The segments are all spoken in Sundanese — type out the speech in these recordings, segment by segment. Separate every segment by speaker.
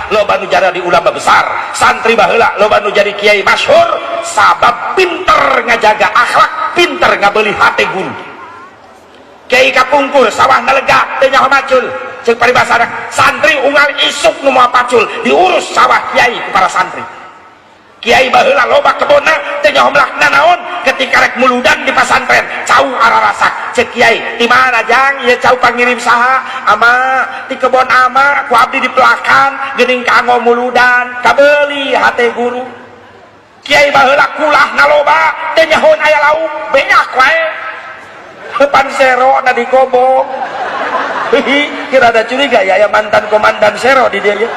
Speaker 1: loba nu jadi ulama besar, santri baheula loba nu jadi kiai masyhur, sabab pinter ngajaga akhlak, pinter ngabeli hate guru. Kiai kapungkur sawah lega teu nyaho macul, ceuk paribasana santri unggal isuk nu moal pacul diurus sawah kiai ku para santri. Kiai baheula loba kebonna teu nyaho melak nanaon, ketika rek muludan di pasantren cau ararasak, ceuk kiai di mana jang ieu cau pangirim saha? Ama di kebon ama ku abdi dipelakan geuning kanggo muludan. Kabeli hate guru. Kiai baheula kulahna loba teu nyahoan aya lauk banyak wae pan sero na di kobong. Hihi, kira ada curiga ya, ya mantan komandan sero di dia ya.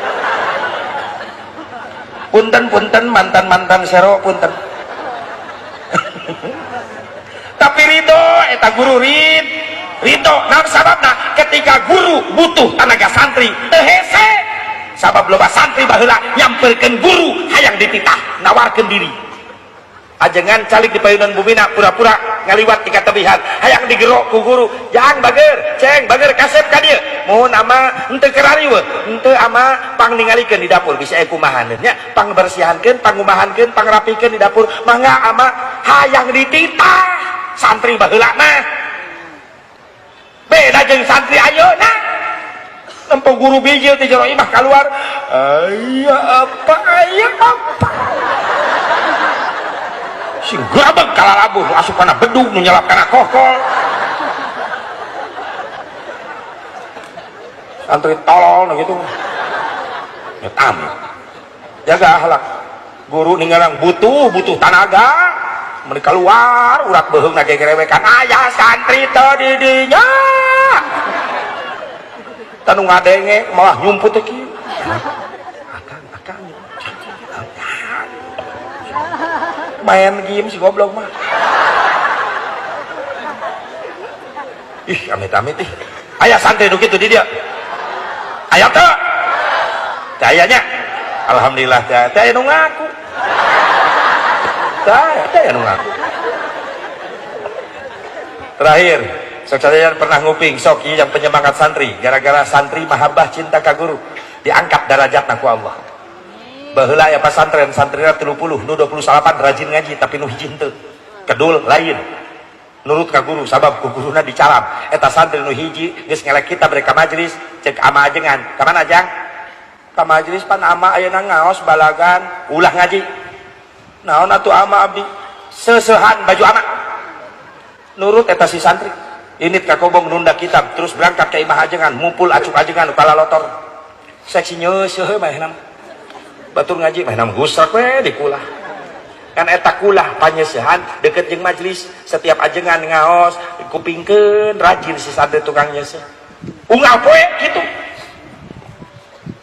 Speaker 1: Punten-punten mantan-mantan sero punten. Tapi ridho eta guru ridho. Nah sababna ketika guru butuh tenaga santri teu hese, sabab loba santri baheula nyamperkeun guru hayang dititah nawarkeun diri. Ajengan calik di payunan bumina pura-pura ngaliwat di katebihan hayang digerok ku guru, jang bager ceng bager kasep ka dieu mohon ama henteu kerariweuh henteu ama pang ningalikeun di dapur bisa aya kumahaneun nya pangbersihankeun pangumahankeun pangrapikeun di dapur mangga ama hayang dititah. Santri baheula mah beda jeung santri ayeuna, nempo guru bijil ti jero imah kaluar aya apa aya apa sing grabeg kalalabuh asup kana bedug nu nyelap kana kokol. Santri tolol nu gitu ya tamu jaga akhlak guru ninggalang butuh tanaga mun keluar urat beuheungna gegerewekan aya santri teu di dinya tanu ngadenge malah nyumput teh kieu akang akang main game si goblok mah. Ih amit-amit ih aya santri nu kitu di dia aya teu teu aya nya alhamdulillah teu aya nu ngaku teu aya nu ngaku. Terakhir sok saya pernah nguping sok ieu yang penyemangat santri gara-gara santri mahabbah cinta ka guru diangkat darajatna ku Allah. Baheula aya pasantren santrina 30 nu 28 rajin ngaji tapi nu hiji henteu kedul lain nurut ka guru sabab ku guruna dicalam. Eta santri nu hiji geus ngelek kitab rek ka majelis cek ama ajengan ka mana jang ka majelis pan ama ayeuna ngaos balagan ulah ngaji naon atuh ama abdi seusehan baju ama nurut eta si santri init ka kobong nunda kitab terus berangkat ka imah ajengan ngumpul acuk ajengan kalalotor seksi nyeuseuh manehna batur ngaji mah gusrak we di kulah kan eta kulah panyesehan deket jeung majelis setiap ajengan ngaos kupingkeun rajin si santri tukang nyeseh unggal poe kitu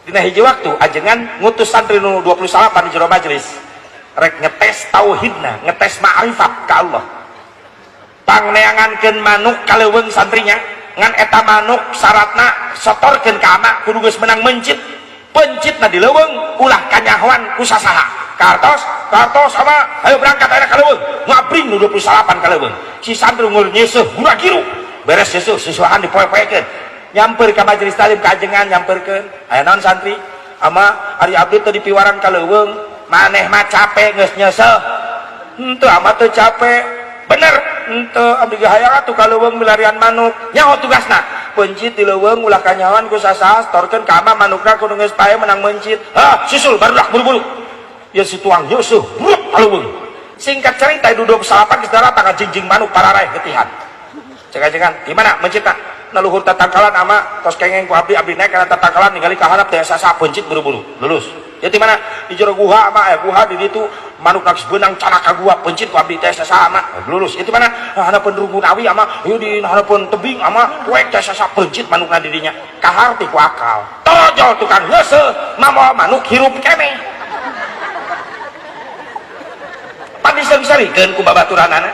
Speaker 1: dina hiji waktu ajengan ngutus santri nu 28 di jero majelis rek ngetes tauhidna ngetes ma'rifat ka Allah pangneangankeun manuk ka leuweung santrinya ngan eta manuk syaratna sotorkeun ka ama kudu geus menang mencit pencitna di leuweung ulah kanyahoan ku sasaha kartos kartos ama ayo berangkat ayeuna ka leuweung ngabring nu 28 ka leuweung si santri ngur nyeseuh gura-giru beres nyeseuh sesuahan dipoe-poekeun nyamper ka majelis talim ka ajengan nyamperkeun aya naon santri ama ari abdi teu dipiwaran ka leuweung maneh mah capek geus nyeseuh henteu ama teu capek bener henteu abdi ge hayang atuh ka leuweung milarian manuk nyaho tugasna pencit di leuweung ulah kanyahoan ku sasaha torkeun ka ama manukna kudu geus pae menang mencit hah susul barudak buru-buru ya si tuang nyeusuh bruk ka leuweung singkat cerita duduk salapan geus daratang ka jingjing manuk pararaeh getihan cek ajengan di mana mencitna na luhur tatangkalan ama tos kengeng ku abdi abdi naik kana tatangkalan ningali ka harap teh sasaha pencit buru-buru lulus ya di mana di jero guha ama aya guha di ditu manuk geus beunang canak ka gua pencit ku abdi teh sasaha ama lulus itu mana hanapeun rungkun awi ama ieu di hanapeun tebing ama poek teh sasaha pencit manukna di dinya kaharti ku akal torojol tukang heuseuh mamoal manuk hirup keneh pan diseung-seurikeun ku babaturanana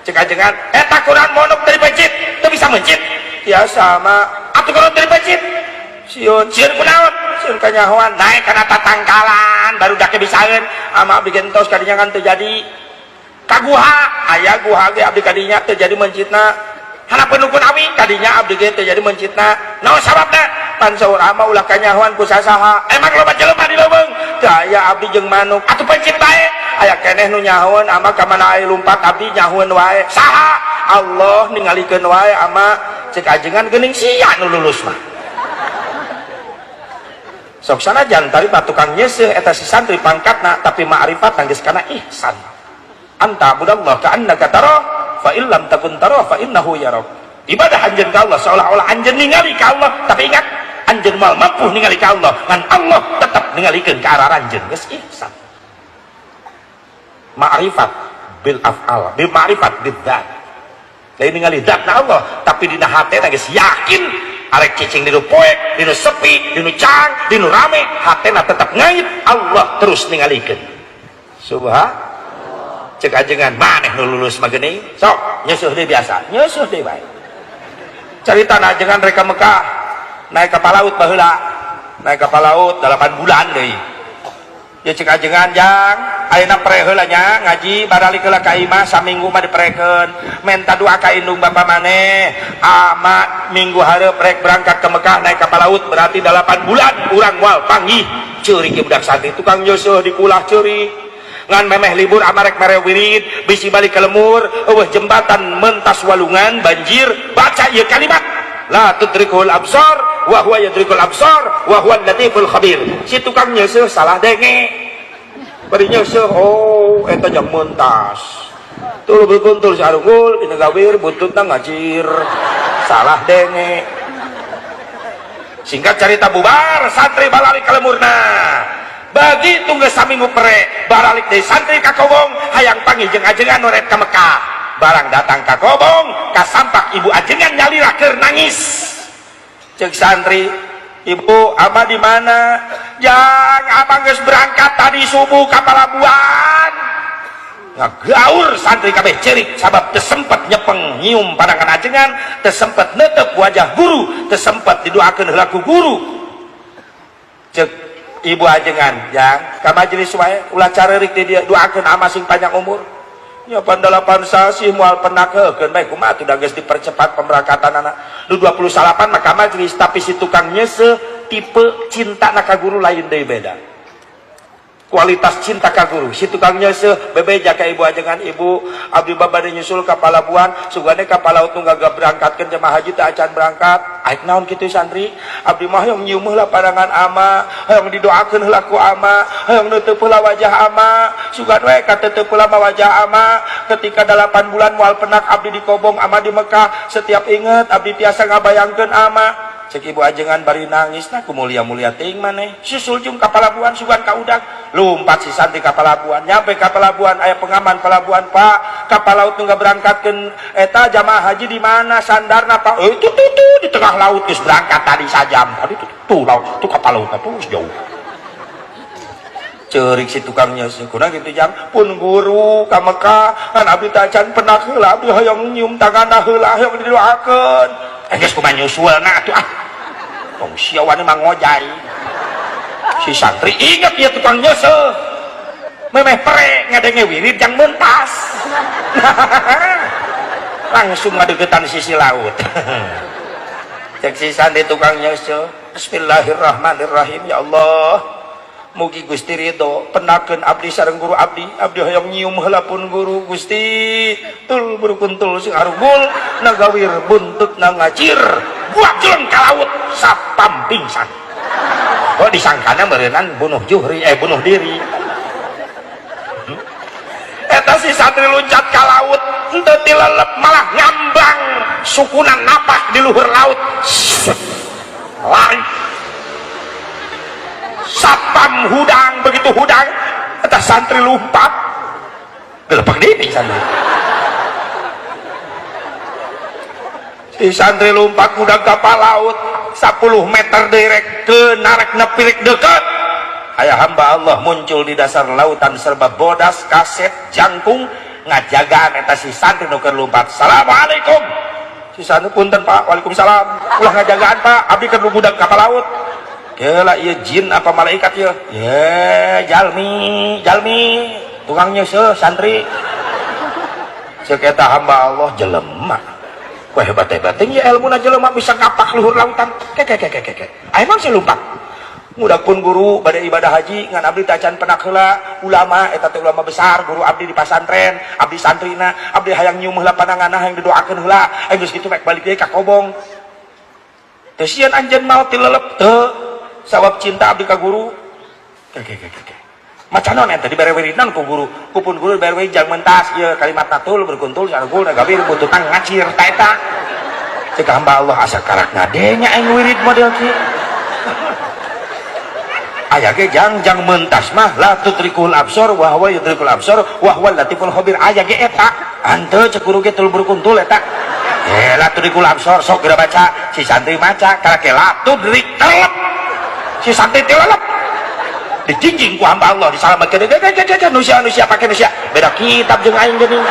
Speaker 1: cek ajengan eta kurang manuk dari pencit teu bisa mencit biasa ama atuh kurang dari pencit sieun sieun kunaon sieun kanyahoan naik kana tatangkalan baru dak bisaeun ama abdi gentos kadinya kan teu jadi ka guha aya guha ge abdi kadinya teu jadi mencitna hanapeun rukun awi kadinya abdi ge teu jadi mencitna naon sababna Pan saur ama ulah kanyahoan ku sasaha. Emang loba jelema di leuweung? Teu aya, abdi jeung manuk. Atuh pencit bae. Aya keneh nu nyahoeun ama ka mana aya lumpat abdi nyahoeun wae. Saha? Allah ningalikeun wae ama. Cek ajengan, geuning sia nu lulus mah. Sok sanajan tadi mah tukang nyeuseuh eta si santri pangkatna, tapi ma'rifat geus kana ihsan. An ta'budallah ka'annaka tarah fa illam takun tarah fa innahu yarak. Ibadah anjeun ka Allah seolah-olah anjeun ningali ka Allah, tapi ingat, anjeun moal mampu ningali ka Allah, ngan Allah tetap ningalikeun ka arah anjeun, geus ihsan. Ma'rifat bil af'al, bil ma'rifat bil dzat. Lain ningali zatna Allah, tapi dina hatena geus yakin arek cicing di nu poek, di nu sepi, di nu cang, di nu rame, hatena tetap ngait Allah terus ningalikeun. Subhan. Cek ajengan, maneh nu lulus mah geuning. Sok nyeusuh deui, biasa nyeusuh deui bae. Carita ajengan rek ka Mekah naik kapal laut. Baheula naik kapal laut 8 bulan deui ya. Cek ajengan, "Jang, ayeuna pre heula nya ngaji, baralik heula ka imah, saminggu mah diprekeun, menta doa ka indung bapa maneh. Ama minggu hareup rek berangkat ke Mekah naik kapal laut, berarti 8 bulan urang moal panggih." Ceurik budak santri, tukang nyeusuh dikulah ceurik. Ngan memeh libur ama rek mere wirid bisi balik ke lemur, eueuh jembatan mentas walungan banjir. Baca ieu kalimat, la tudrikul absar wa huwa yudrikul absar wa huwa latiful khabir. Si tukang nyeuseuh salah denge, bari nyeuseuh, oh, eta jang mentas tul berkuntul si arunggul dina gawir buntutna ngacir. Salah denge. Singkat cerita, bubar santri balalik ka lemurna. Begitu geus saminggu pre, baralik deui santri ka Kobong hayang panggih jeung ajengan nu rek ka Mekah. Barang datang ka Kobong, kasampak ibu ajengan nyalira keur nangis. Cek santri, "Ibu, ama di mana?" "Jang, abang geus berangkat tadi subuh ka palabuhan." Ngagaur santri kabeh cerik, sabab teu sempet nyepeng nyium pandangan ajengan, teu sempet netep wajah guru, teu sempet didoakeun heula ku guru. Cek ibu ajengan, "Jang, ka majelis wae, ulah careurik di dieu, doakeun ama sing panjang umur." Nya pan 8 sasih moal penakeun bae, kumaha atuh, da geus dipercepat pemberangkatan anak nu 28 maka majelis. Tapi si tukang nyeuseuh tipe cinta ka guru lain deui, beda kualitas cinta ka guru. Si tukang nyeuseuh bebeja ka ibu ajengan, "Ibu, abdi babade nyusul ka palabuhan, sugane kapal laut nu gagah berangkatkeun jemaah haji teh acan berangkat." "Aik naon kitu, santri?" "Abdi mah hayang nyium heula pandangan ama, hayang didoakeun heula ku ama, hayang neuteub heula wajah ama. Sugan we kateteup heula mah wajah ama. Ketika 8 bulan moal penak abdi di Kobong, ama di Mekah, setiap inget abdi tiasa ngabayangkeun ama." Cek ibu ajengan bari nangis, "Nah, kumulia-mulia teuing maneh, susul jung ka palabuhan, sugan ka udag." Lumpat si santri ka palabuhan. Nyampe ka palabuhan, aya pengaman palabuhan. "Pak, kapal laut nu berangkatkeun eta jamaah haji di mana sandarna, Pak?" "Eh, itu tuh tuh di tengah laut, geus berangkat tadi sajam tadi tuh, tuh laut tuh, kapal laut tuh jauh." Cerik si tukangnya, "Kurang gitu, jang? Pun guru ka Mekah, kan abdi teh acan penak heula, abdi hayang nyium tanganna heula, hayang didoakeun." "Eh, geus kumaha nyusulna atuh? Ah, tong sia wani mah ngojay." Si santri inget ya tukang nyeuseuh, memeh pre ngadenge wirid jang mentas, langsung ngadeukeutan sisi laut. Cek si santri tukang nyeuseuh, "Bismillahirrahmanirrahim, ya Allah, mugi Gusti ridho penakeun abdi sareng guru abdi. Abdi hayang nyium heula pun guru, Gusti." Tul berkuntul sing arugul nagawir buntutna ngacir, buak jeleng ka laut, sapam pingsan. Oh, disangkana meureunan bunuh juhri, eh, bunuh diri. Eta si santri loncat ka laut henteu tilelep, malah ngambang sukunan napak di luhur laut. Set, lari satpam hudang. Begitu hudang, eta santri lompat, gelepak deui pingsan. Si santri lompat hudang kapal laut 10 meter direk ke narek nepirik deket, aya hamba Allah muncul di dasar lautan, serba bodas, kaset jangkung, ngajagaan eta si santri nu keur lompat. "Assalamualaikum." Si santri, "Punten, Pak." "Waalaikumsalam." "Ulah ngajagaan, Pak, abdi keur hudang kapal laut." "Kela, ieu jin apa malaikat ieu?" "Ye, jalmi, jalmi tukang nyeuseuh santri." Cek eta hamba Allah, "Jelema." Wah hebat-hebat ya ilmu jelema bisa ngapak luhur lautan. Ke ke ke ke ke. Ayo sih lumpat. Mudah pun guru pada ibadah haji ngan abdi tacan penak heula ulama eta teh ulama besar guru abdi di pasantren abdi santrina abdi hayang nyium heula pandanganna hayang didoakeun heula aing geus kitu mek balik deui ka kobong. Teu sieun anjeun maot tilelep teu sawab cinta abdi ka guru. Ke ke ke ke. Macan naon eta dibere wiridan ku guru ku pun guru dibere wirid jang mentas ieu kalimat natul berkuntul sargul gabir bututang ngacir ta eta. Cek hamba Allah asa karak ngadenya aing wirid model kieu. Aya ge jang mentas mah la tudrikul absor wa huwa yudrikul absor wa huwal latiful khabir aya ge eta henteu cek guru ge tul berkuntul eta la tudrikul absor sok geura baca si santri maca karake la tudrik telep si santri telep dijinjing ku hamba Allah disalametkeun ge nusia nusia pake nusia beda kitab jeung aing geuning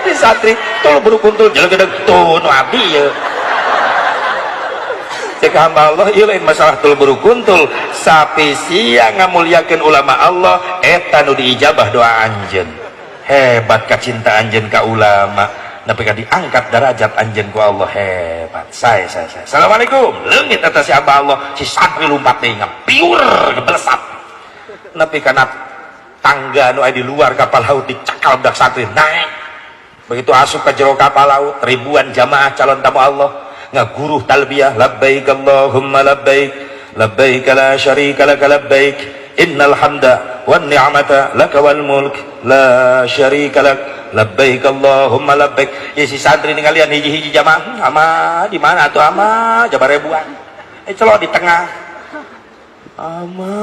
Speaker 1: si santri tul berkuntul jelegedeg tuh nu abdi ieu. Cek hamba Allah ieu lain masalah tul berukuntul sapi sia ngamuliakeun ulama Allah eta nu diijabah doa anjeun. Hebat kacinta anjeun ka ulama nepi ka diangkat derajat anjeun ku Allah hebat. Saya. Assalamualaikum. Leungit eta si hamba Allah si santri lumpat deui ngapiur gebelesat. Nepi kana tangga nu aya di luar kapal laut dicakal budak santri naik. Begitu asup ka jero kapal laut ribuan jamaah calon tamu Allah ngaguruh talbiyah labbaik Allahumma labbaik labbaik la syarika laka labbaik innal hamda wan ni'mata laka wal mulk la syarika lak labbaik Allahumma labbaik. Ya si santri ningalian hiji-hiji jamaah ama di mana atuh ama jabar ribuan celok di tengah ama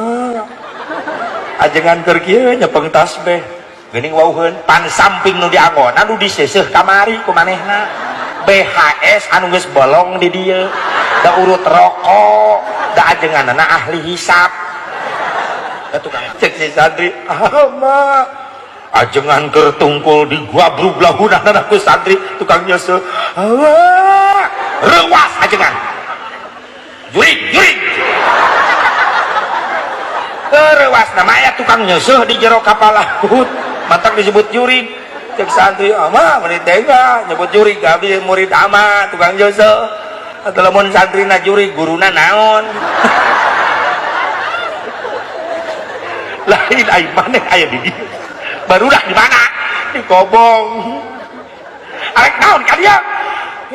Speaker 1: ajengan keur kieu nyepeng tasbih geuning wauheun pan samping nu dianggonan nu diseuseuh kamari ku manehna BHS anu geus bolong di dieu da urut rokok da ajenganna ahli hisap da tukang cek si santri ama ajengan keur tungkul di guabrug lahunana ku santri tukang nyeuseuh ama reuwas ajengan jurig jurig reuwas nama aya tukang nyeuseuh di jero kapal laut matak disebut jurig. Cek santri ama menit tega nyebut jurig abdi murid ama tukang jasa atau lamun santri na jurig guruna naon lain aing maneh aya di dieu barudak di mana di kobong arek naon ka dieu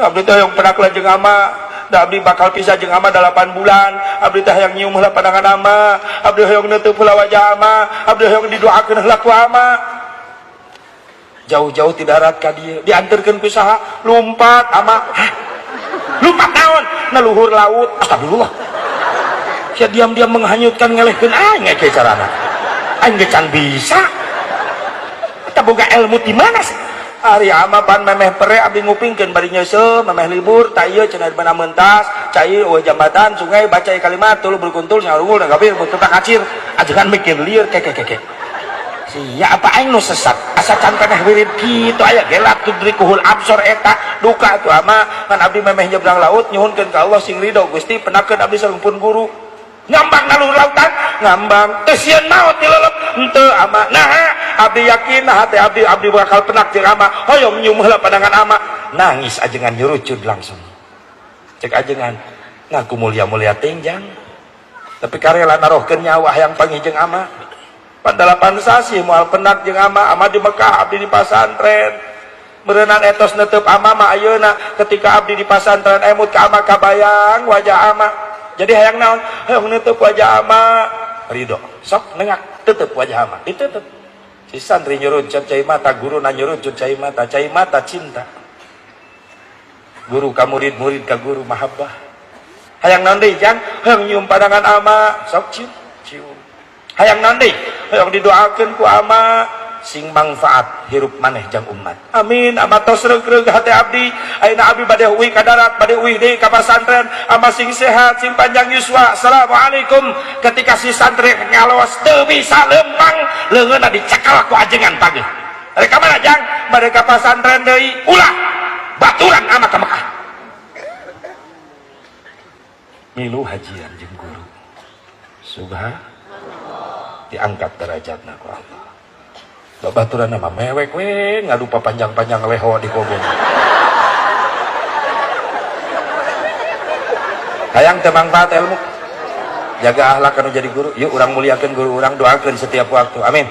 Speaker 1: abdi teh hayang penak jeung ama da abdi bakal pisah jeung ama 8 bulan abdi teh hayang nyium heula pandangan ama abdi hayang neuteub heula wajah ama abdi hayang didoakeun heula ku ama. Jauh-jauh ti darat ka dieu dianterkeun ku saha lumpat ama lumpat naon na luhur laut astagfirullah sia diam-diam menghanyutkan ngelehkeun aing ge carana aing ge can bisa eta boga ilmu ti mana sih ari ama pan memeh pere abdi ngupingkeun bari nyeuseuh memeh libur ta ieu cenah di mana mentas cai eueuh jambatan sungai baca kalimat tuluy berkuntul sarungul da gabir butuh kacir ajengan mikir lieur ke ke ke sia apa aing nu sesat asa can keneh wirid kitu aya gelap tudrikuhul absor eta duka atuh ama ngan abdi memeh nyebrang laut nyuhunkeun ka Allah sing ridho Gusti penakeun abdi sareng pun guru ngambang na luhur lautan ngambang teu sieun maot dilelep henteu ama naha abdi yakin nah hate abdi abdi bakal penak jeung ama hoyong nyium heula pandangan ama nangis ajengan nyurucud langsung cek ajengan ngaku mulia-mulia tingjang tapi karela narohkeun nyawa hayang panggih jeung ama pan 8 sasih moal penak jeung ama ama di Mekah abdi di pasantren meureunan etos neuteub ama mah ayeuna ketika abdi di pasantren emut ka ama kabayang wajah ama jadi hayang naon hayang neuteub wajah ama ridho sok nengak tutup wajah ama ditutup si santri nyurucut cai mata guru na nyurucut cai mata cinta guru ka murid murid ka guru mahabbah hayang naon deui jang hayang nyium pandangan ama sok cium cium hayang naon deui hayang didoakeun ku ama sing manfaat hirup maneh jang umat amin ama tos reug-reug hate abdi ayeuna abdi bade uih ka darat bade uih deui ka pasantren ama sing sehat sing panjang yuswa assalamualaikum ketika si santri ngaloos teu bisa lempang leungeunna dicekal ku ajengan pagi rek ka mana jang bade ka pasantren deui ulah baturan ama ka Mekah milu hajian jeung guru subhanallah diangkat derajatna ku Allah. Babaturan mah mewek we ngadupa panjang-panjang leho di kobong. Hayang teu mangfaat ilmu. Jaga akhlak anu jadi guru. Yuk urang muliakeun guru urang, doakeun setiap waktu. Amin.